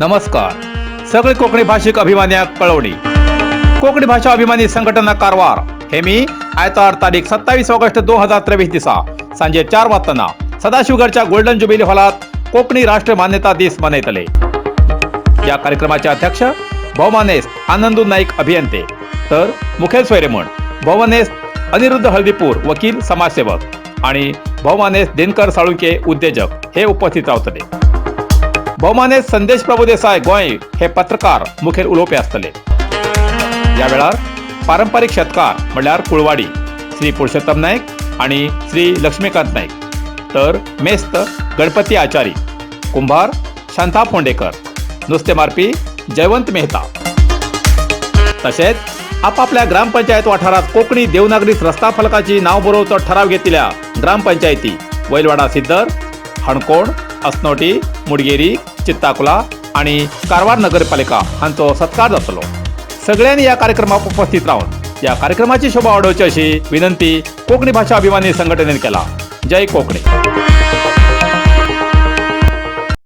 नमस्कार. सगळे कोंकणी भाशीक अभिमान्याक कळवणी. कोंकणी भाशा अभिमानी संघटना कारवार हे मी आयतार तारीख 27 ऑगस्ट 2023 दिसा सांजे 4 वाजताना सदाशिवगडच्या गोल्डन जुबिली हॉलात कोंकणी राष्ट्र मान्यता दीस मनयतले. या कार्यक्रमाचे अध्यक्ष भोवमानेस्त आनंदू नाईक अभियंते, तर मुखेल सोयरे म्हण भोवमानेस्त अनिरुद्ध हळदीपूर वकील, समाजसेवक आणि भोवमानेस्त दिनकर साळुंके उद्योजक हे उपस्थित रावतले. भोवमानेस्त संदेश प्रभुदेसाय गोंय हे पत्रकार मुखेल उलोवपी आसतले. या वेळार पारंपरीक शेतकार म्हणल्यार कुळवाडी श्री पुरुषोत्तम नाईक आणि श्री लक्ष्मीकांत नाईक, तर मेस्त गणपती आचारी, कुंभार शांता फोंडेकर, नुस्तें मारपी जयवंत मेहता, तशेंच आपापल्या ग्रामपंचायत वाठारात कोंकणी देवनागरीत रस्ता फलकाची नाव बरोवचो ठराव घेतिल्ल्या ग्रामपंचायती वैलवाडा सिद्दर, हणकोण, असनोटी, मुडगेरी, चित्ताकुला आणि कारवार नगरपालिका हांचो सत्कार जातलो. सगळ्यांनी या कार्यक्रमाक उपस्थित रावन या कार्यक्रमाची शोभा वाडोवची अशी विनंती कोंकणी भाषा अभिमानी संघटनेन केला. जय कोकणी.